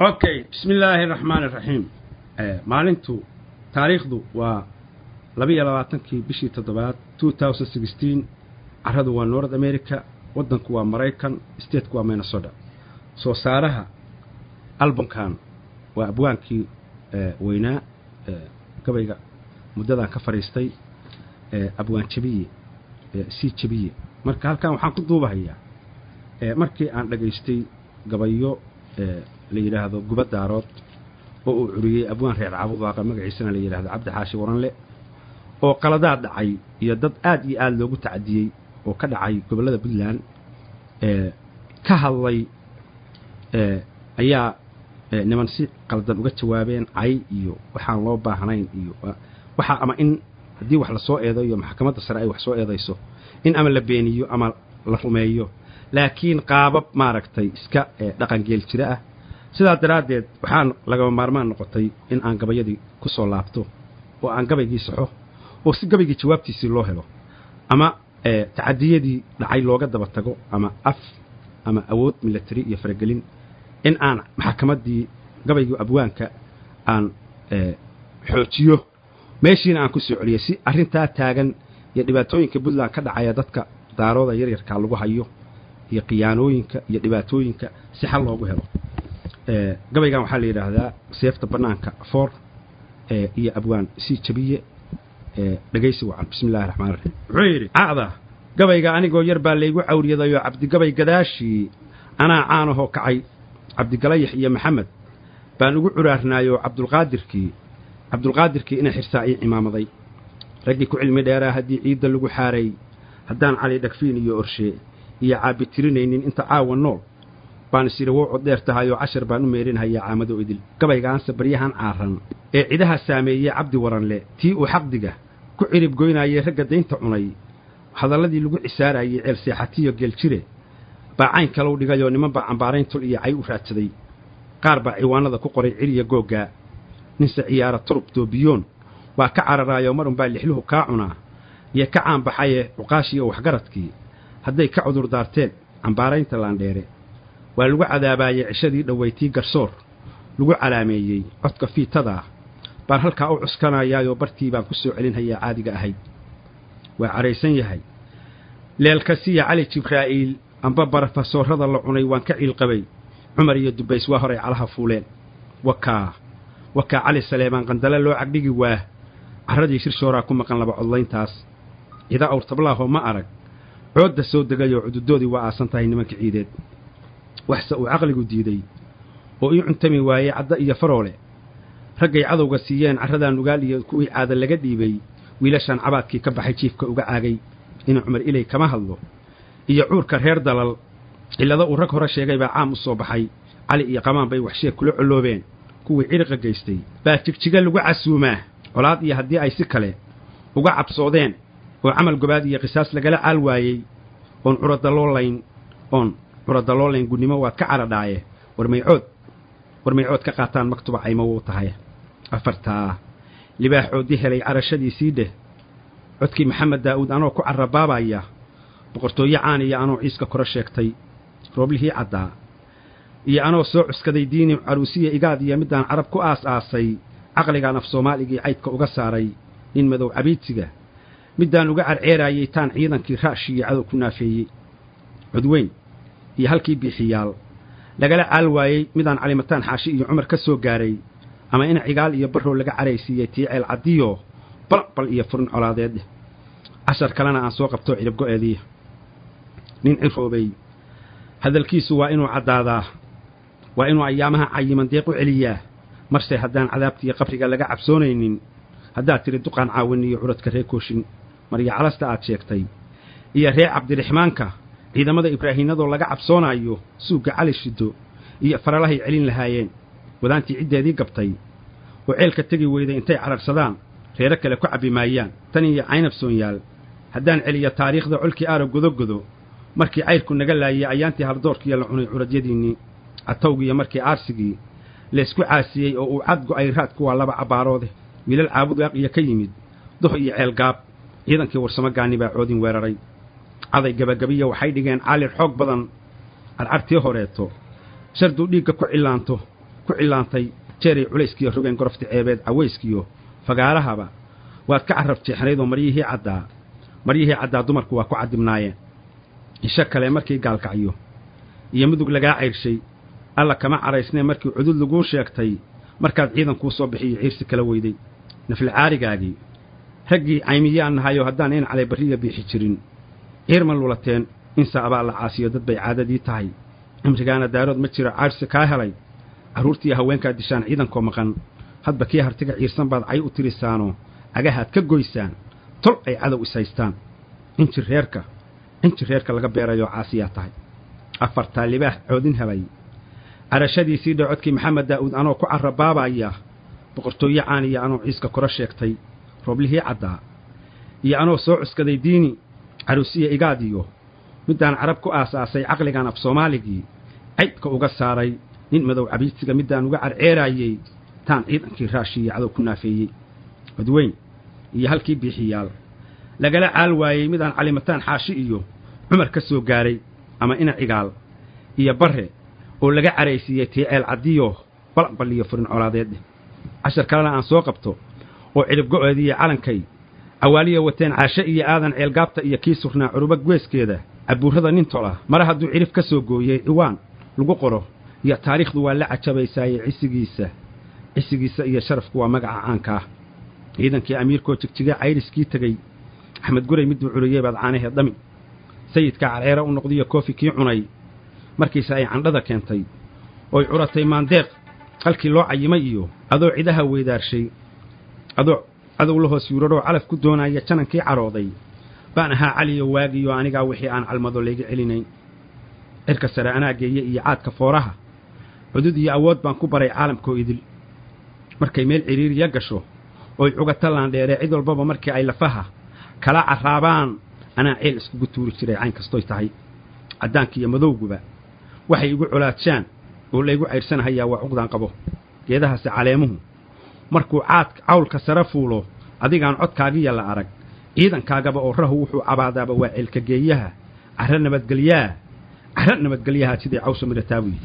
Okay, bismi illaahi araxmaani iraxiim. Maalintu taariikhdu waa 22-kii bishii toddobaad 2016. Carradu waa North America, waddanku waa Maraykan, stateku waa Minnesota. Soo saaraha albumkan waa abwaankii weynaa gabayga muddadan ka fadhiistay, abwaan Jabiye, C Jabiye. Marka halkan waxaan ku duubahayaa markii aan dhagaystay gabayo la yidhaahdo Guba Daarood oo uu curiyey abwaan reer Cabudaaqa, magaciisana la yidhahdo Cabdi Xaashi Waranle, oo qaladaad dhacay iyo dad aad iyo aada loogu tacadiyey oo ka dhacay gobollada Puntland ka hadlay, ayaa niman si qaldan uga jawaabeen, cay iyo waxaan loo baahnayn iyo waxa, ama in haddii wax lasoo eedayo maxkamadda sare ay wax soo eedayso in ama la beeniyo ama la rumeeyo, laakiin qaabab maaragtay iska dhaqan geel jira ah. Sidaa daraaddeed waxaan lagama maarmaan noqotay in aan gabayadii ku soo laabto oo aan gabaygii saxo, oo si gabaygii jawaabtiisii loo helo ama tacadiyadii dhacay looga daba tago, ama af ama awood military iyo faragelin, in aan maxkamaddii gabaygii abwaanka aan xoojiyo, meeshiina aan ku soo celiyay, si arrintaa taagan iyo dhibaatooyinka Puntland ka dhacaya, dadka Daarooda yaryarkaa lagu hayo iyo khiyaanooyinka iyo dhibaatooyinka, si xal loogu helo. Gabaygan waxaa la yidhaahdaa Seefta Bannaanka Foor iyo abwaan C Jabiye. Dhegaysi wacan. Bismi illahi raxmaan raxiim. Wuxuu yidhi: Cacda gabayga anigoo yar baa laygu cawriyadayoo Cabdigabay gadaashii anaa caanahoo kacay. Cabdigalayax iyo Maxamed baan ugu curaarnaayoo Cabdulqaadirkii ina xirsaa ii cimaamaday. Raggii ku cilmi dheeraa haddii ciidda lagu xaaray, haddaan Cali Dhagfiin iyo Orshe iyo Caabi tirinaynin inta caawa nool, baan is idhi wow cod dheer tahayoo cashar baan u meerinhayaa caamado idil. Gabaygaanse baryahan caaran ee cidaha saameeyey Cabdi Waranle, tii uu xaqdiga ku cirib goynaayey ragga daynta cunay, hadalladii lagu cisaarayey ceel seexatiyo geeljire baa cayn kalow dhigayoo niman baa cambaarayn tul iyo cay u raadsaday. Qaar baa ciwaanada ku qoray ciriya googgaa. Ninse ciyaara turub doobiyoon waa ka cararaayoo mar unbaa lixluhu kaa cunaa iyo ka caanbaxaye. Cuqaashiiyo waxgaradkii hadday ka cudur daarteen cambaaraynta laandheere, waa lagu cadaabaayey cishadii dhowaytii garsoor lagu calaameeyey. Codka fiitadaa baan halkaa u cuskanayaayoo bartii baan ku soo celinhayaa caadiga ahayd. Waa caraysan yahay Leelkasiya Cali Jibraa'iil amba barafasoorrada la cunay. Waan ka ciilqabay Cumar iyo Dubays, waa horay calaha fuuleen. Wakaa wakaa Cali Saleebaan Qandale loo cagdhigi waah. Carradii Shirshooraa ku maqan laba codlayntaas. Cida awrtablaahoo ma arag coodda soo degayoo cududoodii waa aasan tahay nimanka ciideed. Waxse uu caqligu diiday oo ii cuntami waayey, Cadda iyo Faroole raggay cadowga siiyeen, carradaa Nugaal iyo kuwii caada laga dhiibay, wiilashaan cabaadkii ka baxay jiifka uga caagay. Inuu Cumar Iley kama hadlo iyo cuurka reer Dalal, cillado uu rag hore sheegay baa caam u soo baxay. Cali iyo Qamaan bay waxsheeg kula colloobeen. Kuwii ciriqa geystay baa Jigjiga lagu casuumaa colaad, iyo haddii ay si kale uga cabsoodeen oo camal gobaad iyo qisaas lagala caal waayey, oon curadaloolayn gunnimo waad ka caradhaaye. Warmaycood ka qaataan maktuba caymo wuu tahay. Afartaa libaaxoodii helay carashadiisii dheh. Codkii Maxamed Daa'uud anoo ku carrabaabaya, boqortooyo caan iyo anoo ciiska koro sheegtay, rooblihii caddaa iyo anoo soo cuskaday diini caruusiya igaad, iyo middaan Carab ku aas-aasay caqligaan af Soomaaligii caydka uga saaray nin madow cabiidsiga, middaan uga carceeraayey taan ciidankii Raashi iyo cadow ku naafeeyey Codweyn iyo halkii Biixiyaal lagala caal waayey, midaan Calimataan Xaashi iyo Cumar ka soo gaaray, ama in Cigaal iyo Barrow laga caraysiiyey tii Ceel Caddiyo balbal iyo furin colaadeed. Cashar kalena aan soo qabto cirib go'eedii. Nin ciroobay hadalkiisu waa inuu caddaadaa, waa inuu ayaamaha cayiman deeq u celiyaa. Marse haddaan cadaabtiiyo qabriga laga cabsoonaynin, haddaad tidhi duqaan caawin iyo curadka reer Kooshin, Marya Calasta aad sheegtay iyo reer Cabdiraxmaanka, ciidamada Ibraahiinadoo laga cabsoonaayo, suugga Cali Shido iyo faralahay celin lahaayeen. Wadaantii ciddeedii gabtay oo ceelka tegi weyday intay cararsadaan reero kale ku cabbi maayaan. Tan iyo Caynab Soonyaal haddaan celiyo taariikhda, colkii Aaro Godogodo markii cayrku naga laayay, ayaantii hardoorkiiyo la cunay curadyadiinnii, catowgiiyo markii aarsigii laysku caasiyey oo uu cad go'ay raadku waa laba cabbaaroode. Wiilal Caabudaaq iyo ka yimid Doh iyo Ceelgaab, ciidankii Warsamo Gaani baa coodin weeraray. Caday gabagabiya waxay dhigeen caalir xoog badan. Carcartii horeeto sharduu dhiigga ku cillaanto. Ku cillaantay jeeray culayskiiyo rogeen gorofta ceebeed cawayskiyo fagaarahaba waad ka carab jeexnayd oo maryihii caddaa, maryihii caddaa dumarku waa ku cadibnaayeen. Isho kale markii Gaalkacyo iyo Mudug lagaa cayrshay, Alla kama caraysnee markii cudud laguu sheegtay, markaad ciidan kuu soo bixiyo ciirsi kala weyday naflacaarigaagii raggii caymiyaan nahayoo haddaan in calay barriga biixi jirin ciirma lulateen. Insa abaa la caasiyo dad bay caadadii tahay, cimrigaana Daarood ma jiro caadhsi kaa helay. Carruurtiiyo haweenkaad dishaan ciidankoo maqan, hadba kii Hartiga ciirsan baad cay u tirisaanoo cagahaad ka goysaan tol ay cadow is haystaan. Inji reerka, inji reerka laga beerayoo caasiyaa tahay. Afartaa libaax coodin helay carashadiisii dhe codkii Maxamed Daa'uud anoo ku carrabaabaya boqortooye caaniya, anoo ciiska kora sheegtay rooblihii caddaa iyo anoo soo cuskaday diini caruusiya igaadiyo middaan Carab ku aasaasay caqligan af Soomaaligii caydka uga saaray nin madow cabiidsiga middaan uga carceeraayey taan ciidankii Raashiiyo cadow ku naafeeyey Codweyn iyo halkii Biixiyaal lagala caal waayey, midaan Calimataan Xaashi iyo Cumar ka soo gaaray ama ina Cigaal iyo Barre oo laga caraysiiyey tii Ceel Caddiyo Balambal iyo furin colaadeed. Cashar kalena aan soo qabto oo cidhib go'eediiyo calankay Cawaaliya wateen Caashe iyo Aadan Ceelgaabta iyo kii surnaa Curuba geeskeeda cabuurrada nin tola mare hadduu cidhif ka soo gooyey ciwaan lagu qoro iyo taariikhdu waa la cajabaysaaye. Cisigiisa, cisigiisa iyo sharafku waa magaca caanka ah. Ciidankii amiirkoo Jigjiga cayriskii tegey, Axmed Guray miduu curiyey baad caanaheed dhami, sayidka Calceera u noqdiyo koofi kii cunay markiise ay candhada keentay oy curatay Maandeeq halkii loo cayimay iyo adoo cidaha weydaarshay, adoo cadow la hoos yuuraroo calaf ku doonaya janankii carooday baan ahaa Caliyo waagiyo anigaa wixii aan calmado layga celinayn. Cirka sare anaa geeye iyo caadka fooraha, cudud iyo awood baan ku baray caalamkoo idil. Markay meel ciriiriya gasho oy cugata laandheeree cid walbaba markii ay lafaha kala carraabaan anaa ceel iskugu tuuri jiray cayn kastoy tahay. Caddaanka iyo madowguba waxay igu colaadshaan oo laygu caydhsanahayaa waa cuqdaan qabo. Geedahaasi caleemuhu markuu caad cawlka sare fuulo adigaan codkaagiya la arag ciidankaagaba oo rahu wuxuu cabaadaaba waa ceelka geeyaha carra nabadgelyaa, carra nabadgelyaha siday cawsha midhataa buyi.